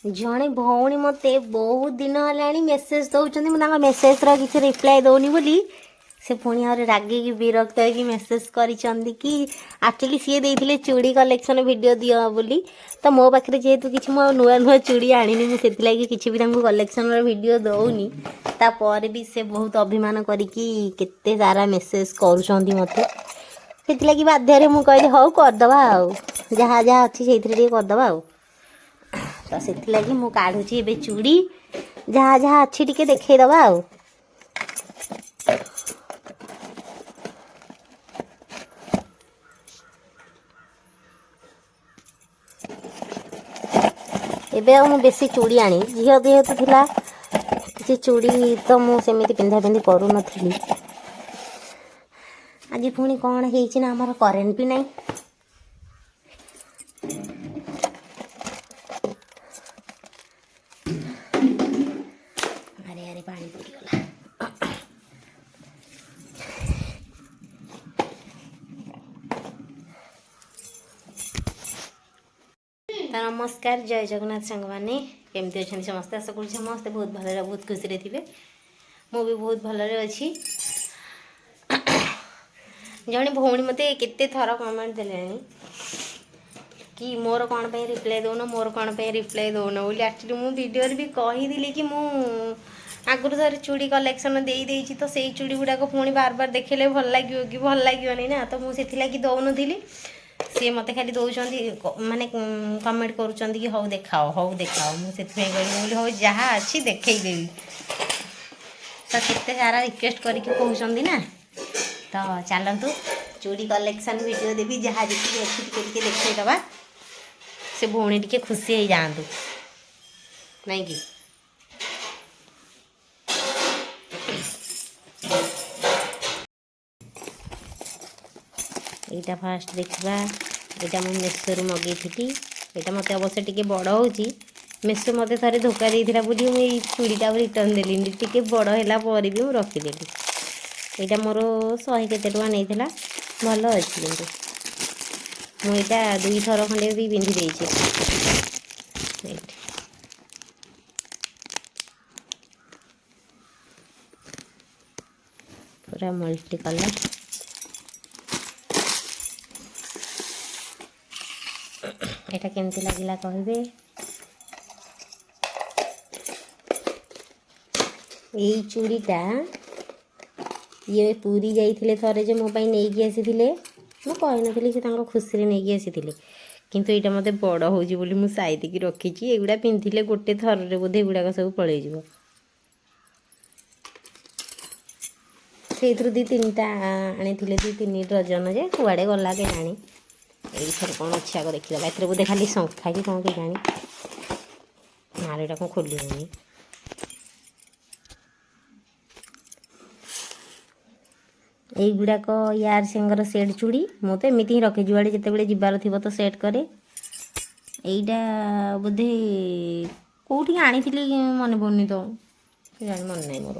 ଜଣେ ଭଉଣୀ ମୋତେ ବହୁତ ଦିନ ହେଲାଣି ମେସେଜ୍ ଦେଉଛନ୍ତି, ମୁଁ ତାଙ୍କ ମେସେଜ୍ର କିଛି ରିପ୍ଲାଏ ଦେଉନି ବୋଲି ସେ ପୁଣି ଆହୁରି ରାଗିକି ବିରକ୍ତ ହେଇକି ମେସେଜ୍ କରିଛନ୍ତି କି ଆକ୍ଚୁଆଲି ସିଏ ଦେଇଥିଲେ ଚୁଡ଼ି କଲେକ୍ସନ୍ ଭିଡ଼ିଓ ଦିଅ ବୋଲି। ତ ମୋ ପାଖରେ ଯେହେତୁ କିଛି ମୁଁ ଆଉ ନୂଆ ନୂଆ ଚୁଡ଼ି ଆଣିନି, ମୁଁ ସେଥିଲାଗି କିଛି ବି ତାଙ୍କୁ କଲେକ୍ସନ୍ର ଭିଡ଼ିଓ ଦେଉନି। ତାପରେ ବି ସେ ବହୁତ ଅଭିମାନ କରିକି କେତେ ସାରା ମେସେଜ୍ କରୁଛନ୍ତି ମୋତେ। ସେଥିଲାଗି ବାଧ୍ୟରେ ମୁଁ କହିଲି ହଉ କରିଦେବା ଆଉ, ଯାହା ଯାହା ଅଛି ସେଇଥିରେ ଟିକେ କରିଦେବା ଆଉ। ତ ସେଥିଲାଗି ମୁଁ କାଢ଼ୁଛି ଏବେ ଚୁଡ଼ି, ଯାହା ଯାହା ଅଛି ଟିକେ ଦେଖେଇଦେବା ଆଉ। ଏବେ ଆଉ ମୁଁ ବେଶୀ ଚୁଡ଼ି ଆଣି, ଝିଅ ଯେହେତୁ ଥିଲା କିଛି ଚୁଡ଼ି ତ ମୁଁ ସେମିତି ପିନ୍ଧା ପିନ୍ଧି କରୁନଥିଲି। ଆଜି ପୁଣି କ'ଣ ହେଇଛି ନା ଆମର କରେଣ୍ଟ ବି ନାହିଁ। ଆରେ ଆରେ ପାଣି ପଡ଼ିଗଲା। ତ ନମସ୍କାର, ଜୟ ଜଗନ୍ନାଥ ସାଙ୍ଗମାନେ, କେମିତି ଅଛନ୍ତି ସମସ୍ତେ? ଆଶା କରୁଛି ସମସ୍ତେ ବହୁତ ଭଲରେ ବହୁତ ଖୁସିରେ ଥିବେ। ମୁଁ ବି ବହୁତ ଭଲରେ ଅଛି। ଜଣେ ଭଉଣୀ ମୋତେ କେତେ ଥର କମେଣ୍ଟ ଦେଲେଣି କି ମୋର କ'ଣ ପାଇଁ ରିପ୍ଲାଏ ଦେଉନ, ମୋର କ'ଣ ପାଇଁ ରିପ୍ଲାଏ ଦେଉନ ବୋଲି। ଆକ୍ଚୁଆଲି ମୁଁ ଭିଡ଼ିଓରେ ବି କହିଥିଲି କି ମୁଁ ଆଗରୁ ଥରେ ଚୁଡ଼ି କଲେକ୍ସନ୍ ଦେଇଦେଇଛି, ତ ସେଇ ଚୁଡ଼ି ଗୁଡ଼ାକ ପୁଣି ବାର ବାର ଦେଖେଇଲେ ଭଲ ଲାଗିବ କି ଭଲ ଲାଗିବନି ନା, ତ ମୁଁ ସେଥିଲାଗି ଦେଉନଥିଲି। ସିଏ ମୋତେ ଖାଲି ଦେଉଛନ୍ତି, ମାନେ କମେଣ୍ଟ କରୁଛନ୍ତି କି ହଉ ଦେଖାଅ, ହଉ ଦେଖାଅ। ମୁଁ ସେଥିପାଇଁ କହିଲି, ମୁଁ କହିଲି ହଉ ଯାହା ଅଛି ଦେଖେଇଦେବି। ତ କେତେ ସାରା ରିକ୍ୱେଷ୍ଟ କରିକି କହୁଛନ୍ତି ନା, ତ ଚାଲନ୍ତୁ ଚୁଡ଼ି କଲେକ୍ସନ୍ ଭିଡ଼ିଓ ଦେବି, ଯାହା ଯେତିକି ଅଛି ଟିକେ ଟିକେ ଦେଖେଇଦେବା, ସେ ଭଉଣୀ ଟିକେ ଖୁସି ହେଇଯାଆନ୍ତୁ ନାଇଁ କି? ଏଇଟା ଫାଷ୍ଟ ଦେଖିବା। ଏଇଟା ମୁଁ ମେସୋରୁ ମଗେଇଥିଲି। ଏଇଟା ମୋତେ ଅବଶ୍ୟ ଟିକେ ବଡ଼ ହେଉଛି। ମେସୋ ମୋତେ ଥରେ ଧୋକା ଦେଇଥିଲା ବୋଲି ମୁଁ ଏଇ ଚୁଡ଼ିଟା ଆଉ ରିଟର୍ଣ୍ଣ ଦେଲିନି। ଟିକେ ବଡ଼ ହେଲା ପରେ ବି ମୁଁ ରଖିଦେଲି। ଏଇଟା ମୋର 100 କେତେ ଟଙ୍କା ନେଇଥିଲା, ଭଲ ଅଛି କିନ୍ତୁ। ମୁଁ ଏଇଟା 2 ଥର ଖଣ୍ଡେ ବି ପିନ୍ଧି ଦେଇଛି। ଏଇଠି ପୁରା ମଲ୍ଟି କଲର୍। ଏଇଟା କେମିତି ଲାଗିଲା କହିବେ। ଏଇ ଚୁଡ଼ିଟା ଇଏ ପୁରୀ ଯାଇଥିଲେ ଥରେ ଯେ ମୋ ପାଇଁ ନେଇକି ଆସିଥିଲେ। ମୁଁ କହିନଥିଲି, ସେ ତାଙ୍କ ଖୁସିରେ ନେଇକି ଆସିଥିଲେ। କିନ୍ତୁ ଏଇଟା ମୋତେ ବଡ଼ ହେଉଛି ବୋଲି ମୁଁ ସାଇତିକି ରଖିଛି। ଏଗୁଡ଼ା ପିନ୍ଧିଲେ ଗୋଟେ ଥରରେ ବୋଧେ ଏଗୁଡ଼ାକ ସବୁ ପଳେଇଯିବ। ସେଇଥିରୁ 2-3ଟା ଆଣିଥିଲେ, 2-3 ଡଜନ ଯେ କୁଆଡ଼େ ଗଲା କେଜାଣି। ଏଇଥର କ'ଣ ଅଛି ଆଗ ଦେଖିଦେବା। ଏଥିରେ ବୋଧେ ଖାଲି ଶଙ୍ଖା କି କ'ଣ କେଜାଣି। ନା ଏଇଟା କ'ଣ ଖୋଲି ହେଉନି। ଏଇଗୁଡ଼ାକ ୟାର ସିଙ୍ଗର ସେଟ୍ ଚୁଡ଼ି। ମୁଁ ତ ଏମିତି ହିଁ ରଖେ, ଯୁଆଡ଼େ ଯେତେବେଳେ ଯିବାର ଥିବ ତ ସେଟ୍ କରେ। ଏଇଟା ବୋଧେ କେଉଁଠିକି ଆଣିଥିଲି ମନେ ପଡ଼ୁନି ତ, କେଜାଣି ମନେ ନାହିଁ ମୋର।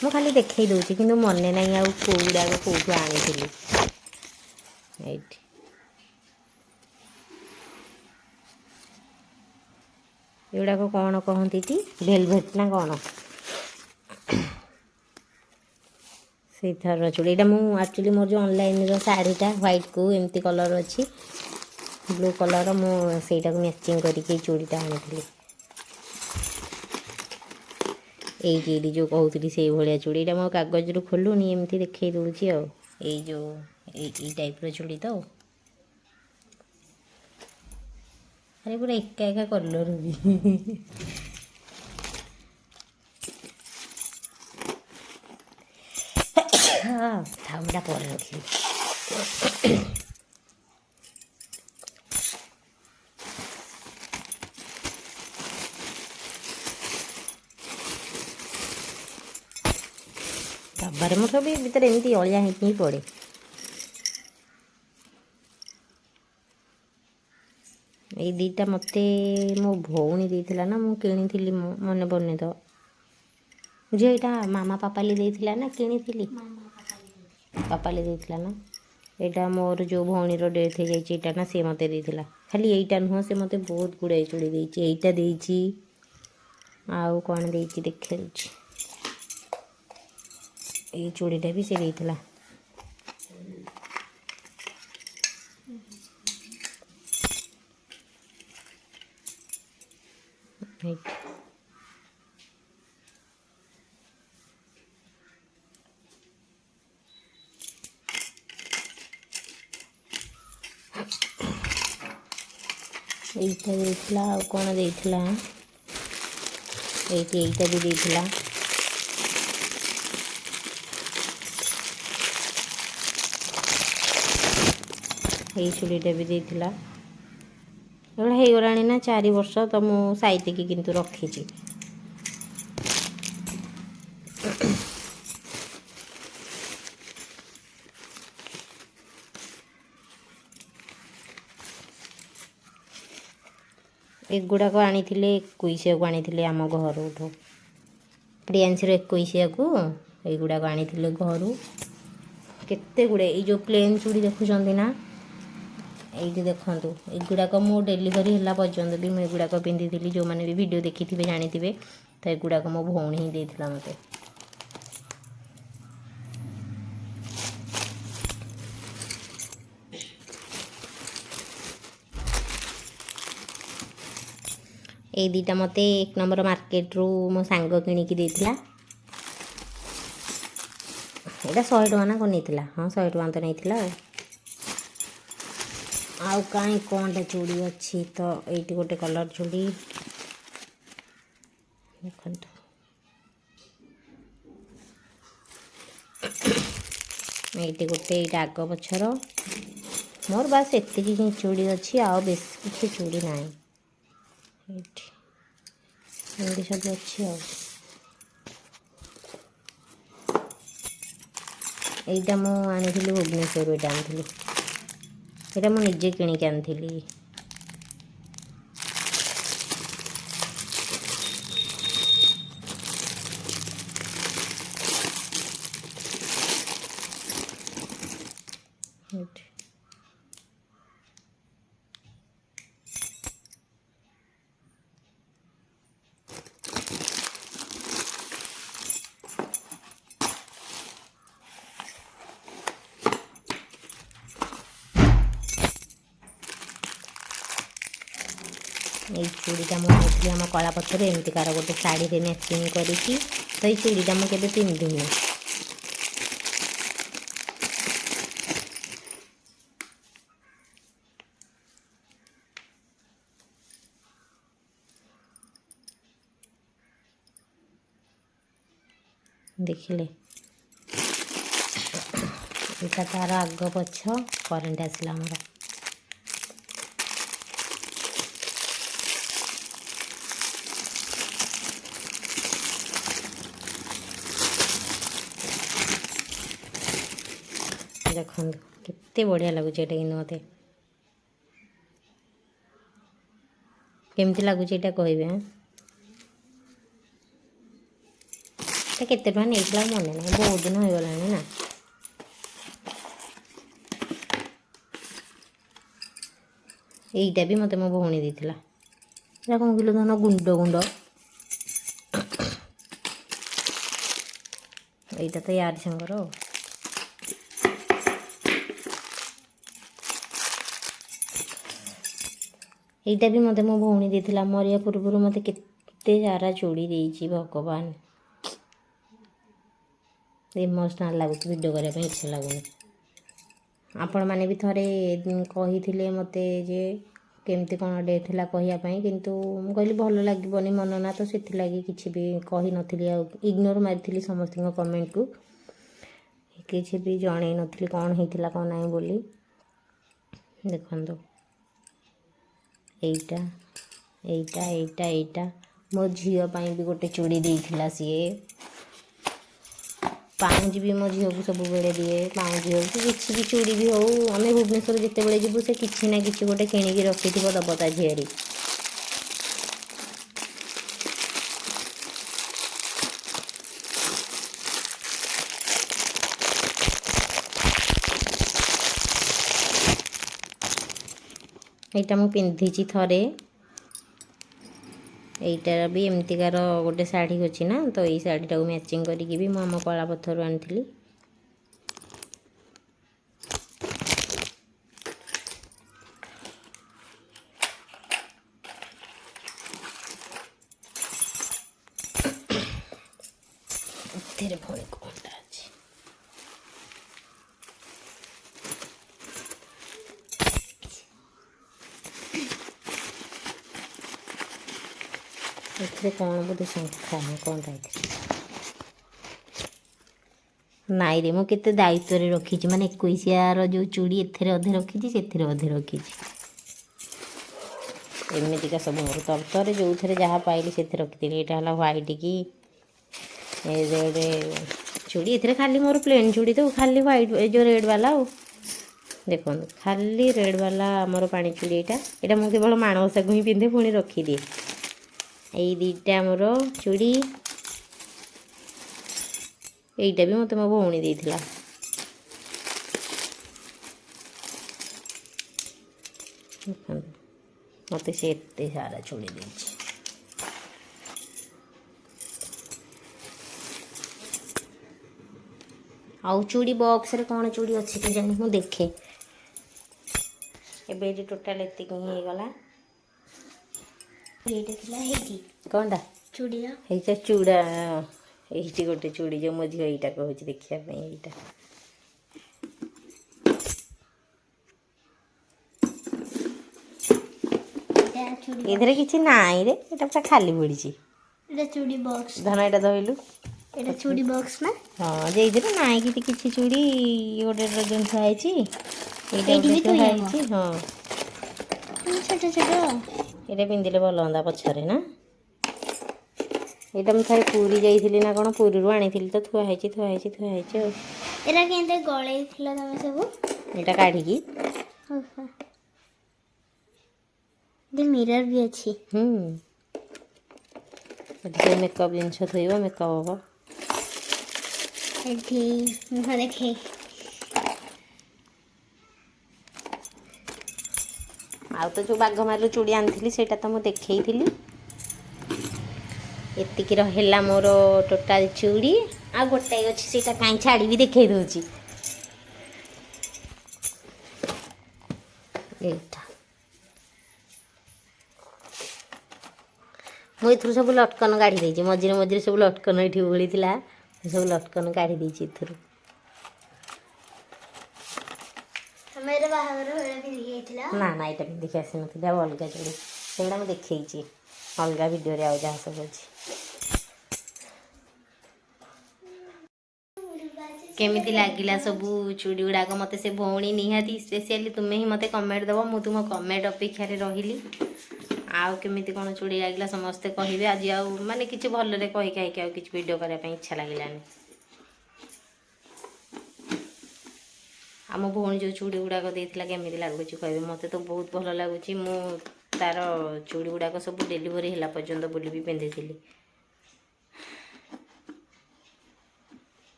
ମୁଁ ଖାଲି ଦେଖେଇ ଦେଉଛି କିନ୍ତୁ ମନେ ନାହିଁ ଆଉ କେଉଁଗୁଡ଼ାକ କେଉଁଠୁ ଆଣିଥିଲି। ଏଇଠି ଏଗୁଡ଼ାକ କ'ଣ କହନ୍ତି ଟି, ଭେଲଭେଟ୍ ନା କ'ଣ, ସେଇଥରର ଚୁଡ଼ି। ଏଇଟା ମୁଁ ଆକ୍ଚୁଆଲି ମୋର ଯେଉଁ ଅନଲାଇନ୍ର ଶାଢ଼ୀଟା ହ୍ୱାଇଟ୍କୁ ଏମିତି କଲର୍ ଅଛି, ବ୍ଲୁ କଲର୍, ମୁଁ ସେଇଟାକୁ ମ୍ୟାଚିଂ କରିକି ଏଇ ଚୁଡ଼ିଟା ଆଣିଥିଲି। ଏଇ ଚୁଡ଼ି ଯେଉଁ କହୁଥିଲି ସେଇଭଳିଆ ଚୁଡ଼ି। ଏଇଟା ମୋ କାଗଜରୁ ଖୋଲୁନି, ଏମିତି ଦେଖେଇ ଦେଉଛି ଆଉ। ଏଇ ଯେଉଁ ଏଇ ଟାଇପ୍ର ଚୁଡ଼ି ତ, ଆରେ ପୁରା ଏକା ଏକା କଲର୍ ବି। ଥାଉ, ଏଇଟା ପରେ ରଖିବି। ଡବାରେ ମୋର ସବୁ ଭିତରେ ଏମିତି ଅଳିଆ ହେଇକି ହିଁ ପଡ଼େ। ଏଇ ଦୁଇଟା ମୋତେ ମୋ ଭଉଣୀ ଦେଇଥିଲା ନା ମୁଁ କିଣିଥିଲି, ମୁଁ ମନେ ପଡ଼ୁନି ତ। ଝିଅ ଏଇଟା ମାମା ପାପାଲି ଦେଇଥିଲା ନା କିଣିଥିଲି? ପାପାଲି ଦେଇଥିଲା ନା। ଏଇଟା ମୋର ଯେଉଁ ଭଉଣୀର ଡେଥ୍ ହେଇଯାଇଛି ଏଇଟା ନା, ସିଏ ମୋତେ ଦେଇଥିଲା। ଖାଲି ଏଇଟା ନୁହଁ, ସେ ମୋତେ ବହୁତ ଗୁଡ଼ାଏ ଚୁଡ଼ି ଦେଇଛି। ଏଇଟା ଦେଇଛି, ଆଉ କ'ଣ ଦେଇଛି ଦେଖାଉଛି। ଏଇ ଚୁଡ଼ିଟା ବି ସେ ଦେଇଥିଲା। ଏଇଠି ଏଇଟା ଦେଇଥିଲା, ଆଉ କ'ଣ ଦେଇଥିଲା? ଏଇଠି ଏଇଟା ବି ଦେଇଥିଲା। ଏଇ ଚୁଡ଼ିଟା ବି ଦେଇଥିଲା। ଏଗୁଡ଼ା ହେଇଗଲାଣି ନା 4 ବର୍ଷ, ତ ମୁଁ ସାଇତିକି କିନ୍ତୁ ରଖିଛି। ଏଗୁଡ଼ାକ ଆଣିଥିଲେ ଏକୋଇଶିଆକୁ, ଆଣିଥିଲେ ଆମ ଘରଠୁ। ପ୍ରିୟାଂଶୀର ଏକୋଇଶିଆକୁ ଏଇଗୁଡ଼ାକ ଆଣିଥିଲେ ଘରୁ, କେତେ ଗୁଡ଼େ। ଏଇ ଯେଉଁ ପ୍ଲେନ୍ ଚୁଡ଼ି ଦେଖୁଛନ୍ତି ନା, ଏଇଠି ଦେଖନ୍ତୁ, ଏଗୁଡ଼ାକ ମୋ ଡେଲିଭରି ହେଲା ପର୍ଯ୍ୟନ୍ତ ବି ମୁଁ ଏଗୁଡ଼ାକ ପିନ୍ଧିଥିଲି। ଯେଉଁମାନେ ବି ଭିଡ଼ିଓ ଦେଖିଥିବେ ଜାଣିଥିବେ। ତ ଏଗୁଡ଼ାକ ମୋ ଭଉଣୀ ହିଁ ଦେଇଥିଲା ମୋତେ। ଏଇ ଦୁଇଟା ମୋତେ 1 ନମ୍ବର ମାର୍କେଟରୁ ମୋ ସାଙ୍ଗ କିଣିକି ଦେଇଥିଲା। ଏଇଟା 100 ଟଙ୍କା ନା କ'ଣ ନେଇଥିଲା? ହଁ, 100 ଟଙ୍କା ତ ନେଇଥିଲା। ଆଉ କାହିଁ କ'ଣଟା ଚୁଡ଼ି ଅଛି? ତ ଏଇଠି ଗୋଟେ କଲର୍ ଚୁଡ଼ି ଦେଖନ୍ତୁ। ଏଇଠି ଗୋଟେ, ଏଇଟା ଆଗ ପଛର। ମୋର ବାସ୍ ଏତିକି ହିଁ ଚୁଡ଼ି ଅଛି, ଆଉ ବେଶୀ କିଛି ଚୁଡ଼ି ନାହିଁ। ଏଇଠି ଏମିତି ସବୁ ଅଛି। ଆଉ ଏଇଟା ମୁଁ ଆଣିଥିଲି ଭୁବନେଶ୍ୱରରୁ, ଏଇଟା ଆଣିଥିଲି। ଏଇଟା ମୁଁ ନିଜେ କିଣିକି ଆଣିଥିଲି। ଏଇଠି ଏଇ ଚୁଡ଼ିଟା ମୁଁ ଆଣିଥିଲି ଆମ କଳାପଥର, ଏମିତିକାର ଗୋଟେ ଶାଢ଼ୀରେ ମ୍ୟାଚିଂ କରିକି। ତ ଏଇ ଚୁଡ଼ିଟା ମୁଁ କେବେ ପିନ୍ଧିନି। ଦେଖିଲେ, ଏଇଟା ତାର ଆଗ ପଛ। କରେଣ୍ଟ ଆସିଲା ଆମର। ଦେଖନ୍ତୁ କେତେ ବଢ଼ିଆ ଲାଗୁଛି ଏଇଟା। କିନ୍ତୁ ମୋତେ କେମିତି ଲାଗୁଛି ଏଇଟା କହିବେ। ହଁ, ଏଇଟା କେତେ ଟଙ୍କା ନେଇଥିଲା ମନେ ନାହିଁ, ବହୁତ ଦିନ ହେଇଗଲାଣି ନା। ଏଇଟା ବି ମୋତେ ମୋ ଭଉଣୀ ଦେଇଥିଲା। ଏଇଟା କ'ଣ କିଲୋ ଧନ, ଗୁଣ୍ଡ ଗୁଣ୍ଡ। ଏଇଟା ତ ୟାରି ସାଙ୍ଗର ଆଉ। ଏଇଟା ବି ମୋତେ ମୋ ଭଉଣୀ ଦେଇଥିଲା ମରିବା ପୂର୍ବରୁ। ମୋତେ କେତେ ସାରା ଚୁଡ଼ି ଦେଇଛି ଭଗବାନ। ଇମୋସନାଲ୍ ଲାଗୁଛି, ଭିଡ଼ିଓ କରିବା ପାଇଁ ଇଚ୍ଛା ଲାଗୁନି। ଆପଣମାନେ ବି ଥରେ କହିଥିଲେ ମୋତେ ଯେ କେମିତି କ'ଣ ଡେଥ୍ ହେଲା କହିବା ପାଇଁ, କିନ୍ତୁ ମୁଁ କହିଲି ଭଲ ଲାଗିବନି ମନ ନା, ତ ସେଥିଲାଗି କିଛି ବି କହିନଥିଲି ଆଉ ଇଗ୍ନୋର ମାରିଥିଲି ସମସ୍ତଙ୍କ କମେଣ୍ଟକୁ। କିଛି ବି ଜଣେଇ ନଥିଲି କ'ଣ ହେଇଥିଲା କ'ଣ ନାହିଁ ବୋଲି। ଦେଖନ୍ତୁ, ଏଇଟା, ଏଇଟା, ଏଇଟା, ଏଇଟା। ମୋ ଝିଅ ପାଇଁ ବି ଗୋଟେ ଚୁଡ଼ି ଦେଇଥିଲା ସିଏ। ପାଉଁଜି ବି ମୋ ଝିଅକୁ ସବୁବେଳେ ଦିଏ। ପାଉଁଜି ହଉ କି କିଛି ବି ଚୁଡ଼ି ବି ହଉ, ଆମେ ଭୁବନେଶ୍ୱର ଯେତେବେଳେ ଯିବୁ ସେ କିଛି ନା କିଛି ଗୋଟେ କିଣିକି ରଖିଥିବ, ଦବ ତା ଝିଆରୀ। ଏଇଟା ମୁଁ ପିନ୍ଧିଛି ଥରେ। ଏଇଟାର ବି ଏମିତିକାର ଗୋଟେ ଶାଢ଼ୀ ଅଛି ନା, ତ ଏଇ ଶାଢ଼ୀଟାକୁ ମ୍ୟାଚିଂ କରିକି ବି ମୁଁ ଆମ କଳାପଥରରୁ ଆଣିଥିଲି। ଏଥିରେ ପୁଣି କ'ଣଟା ଅଛି? ଏଥିରେ କ'ଣ ବୋଧେ ଶଙ୍ଖା ନା କ'ଣଟା ଏଥିରେ ନାଇଁରେ। ମୁଁ କେତେ ଦାୟିତ୍ୱରେ ରଖିଛି, ମାନେ 21ର ଯେଉଁ ଚୁଡ଼ି ଏଥିରେ ଅଧେ ରଖିଛି, ସେଥିରେ ଅଧେ ରଖିଛି। ଏମିତିକା ସବୁ ମୋର ତରତରରେ ଯେଉଁଥିରେ ଯାହା ପାଇଲି ସେଥିରେ ରଖିଥିଲି। ଏଇଟା ହେଲା ହ୍ୱାଇଟ୍ କି ଏ ରେଡ଼୍ ଚୁଡ଼ି। ଏଥିରେ ଖାଲି ମୋର ପ୍ଲେନ୍ ଚୁଡ଼ି ତ ଖାଲି ହ୍ୱାଇଟ୍, ଏ ଯେଉଁ ରେଡ଼୍ ବାଲା। ଆଉ ଦେଖନ୍ତୁ, ଖାଲି ରେଡ଼୍ ବାଲା ଆମର ପାଣି ଚୁଡ଼ି ଏଇଟା। ଏଇଟା ମୁଁ କେବଳ ମାଣବସାକୁ ହିଁ ପିନ୍ଧେ, ପୁଣି ରଖିଦିଏ। ଏଇ ଦୁଇଟା ଆମର ଚୁଡ଼ି, ଏଇଟା ବି ମୋତେ ମୋ ଭଉଣୀ ଦେଇଥିଲା। ଦେଖନ୍ତୁ, ମୋତେ ସେ ଏତେ ସାରା ଚୁଡ଼ି ଦେଇଛି। ଆଉ ଚୁଡ଼ି ବକ୍ସରେ କ'ଣ ଚୁଡ଼ି ଅଛି କେଜାଣି, ମୁଁ ଦେଖେ। ଏବେ ଏଇଠି ଟୋଟାଲ୍ ଏତିକି ହିଁ ହେଇଗଲା। ଏଇଟା ଥିଲା ହେଇଠି। କ'ଣଟା? ଚୁଡ଼ିର। ହେଇଟା ଚୁଡ଼ା। ଏଇଠି ଗୋଟେ ଚୁଡ଼ି ଯେଉଁ ମୋ ଝିଅ ଏଇଟା କହୁଛି ଦେଖିବା ପାଇଁ ଏଇଟା। ଏଇଟା ଚୁଡ଼ି। ଏଥିରେ କିଛି ନାହିଁ ରେ, ଏଇଟା ପୁରା ଖାଲି ପଡ଼ିଛି। ଏଇଟା ଚୁଡ଼ି ବକ୍ସ। ଧନ, ଏଇଟା ଧଇଲୁ। ଏଇଟା ଚୁଡ଼ି ବକ୍ସ ନା? ହଁ ଯେ, ଏଇଥିରେ ନାହିଁ କିଛି କିଛି ଚୁଡ଼ି। ଗୋଟେ ଡଜନ ଥୁଆ ହେଇଛି ଏଇଟା। ଏଇଠି ଗୋଟେ ବି ଥୁଆ ଥୋଇ ହବ। ହେଇଛି, ହଁ। ଛୋଟ ଛୋଟ। ଏଇଟା ପିନ୍ଧିଲେ ଭଲ ହୁଅନ୍ତା ପଛରେ ନା? ଏଇଟା ମୁଁ ଥରେ ପୁରୀ ଯାଇଥିଲି ନା କ'ଣ, ପୁରୀରୁ ଆଣିଥିଲି ତ ଥୁଆ ହେଇଛି, ଥୁଆ ହେଇଛି, ଥୁଆ ହେଇଛି ଆଉ। ଏଇଟା କେମିତି ଗଳେଇଥିଲ ତମେ ସବୁ? ଏଇଟା କାଢ଼ିକି। ଓହୋ, ମିରର ବି ଅଛି। ହୁଁ, ଏଠି ସବୁ ମେକଅପ୍ ଜିନିଷ ଥୋଇବ, ମେକଅପ୍ ହବ। ଏଠି ମୁହଁ ଦେଖେଇ। ଆଉ ତ ଯେଉଁ ବାଘମାରିରୁ ଚୁଡ଼ି ଆଣିଥିଲି, ସେଇଟା ତ ମୁଁ ଦେଖେଇଥିଲି। ଏତିକିର ହେଲା ମୋର ଟୋଟାଲ୍ ଚୁଡ଼ି। ଆଉ ଗୋଟାଏ ଅଛି, ସେଇଟା କାହିଁ ଛାଡ଼ିବି, ଦେଖେଇ ଦେଉଛି। ଏଇଟା ମୁଁ ଏଥିରୁ ସବୁ ଲଟକନ କାଢ଼ି ଦେଇଛି। ମଝିରେ ମଝିରେ ସବୁ ଲଟକନ ଏଇଠି ଓହଳିଥିଲା, ମୁଁ ସବୁ ଲଟକନ କାଢ଼ି ଦେଇଛି ଏଥିରୁ। ତମେ ଏଇଟା ବାହାଘର ବେଳେ ପିନ୍ଧିକି ଯାଇଥିଲ? ନା ନା, ଏଇଟା ପିନ୍ଧିକି ଆସିନଥିଲି। ଆଉ ଅଲଗା ଚୁଡ଼ି, ସେଗୁଡ଼ା ମୁଁ ଦେଖେଇଛି ଅଲଗା ଭିଡ଼ିଓରେ। ଆଉ ଯାହା ସବୁ ଅଛି, କେମିତି ଲାଗିଲା ସବୁ ଚୁଡ଼ି ଗୁଡ଼ାକ, ମୋତେ ସେ ଭଉଣୀ ନିହାତି ସ୍ପେଶିଆଲି ତୁମେ ହିଁ ମୋତେ କମେଣ୍ଟ ଦେବ। ମୁଁ ତୁମ କମେଣ୍ଟ ଅପେକ୍ଷାରେ ରହିଲି। ଆଉ କେମିତି କ'ଣ ଚୁଡ଼ି ଲାଗିଲା ସମସ୍ତେ କହିବେ। ଆଜି ଆଉ ମାନେ କିଛି ଭଲରେ କହି କାହିଁକି ଆଉ କିଛି ଭିଡ଼ିଓ କରିବା ପାଇଁ ଇଚ୍ଛା ଲାଗିଲାନି। ଆମ ଭଉଣୀ ଯେଉଁ ଚୁଡ଼ି ଗୁଡ଼ାକ ଦେଇଥିଲା, କେମିତି ଲାଗୁଛି କହିବେ। ମୋତେ ତ ବହୁତ ଭଲ ଲାଗୁଛି। ମୁଁ ତାର ଚୁଡ଼ି ଗୁଡ଼ାକ ସବୁ ଡେଲିଭରି ହେଲା ପର୍ଯ୍ୟନ୍ତ ବୋଲି ବି ପିନ୍ଧିଥିଲି।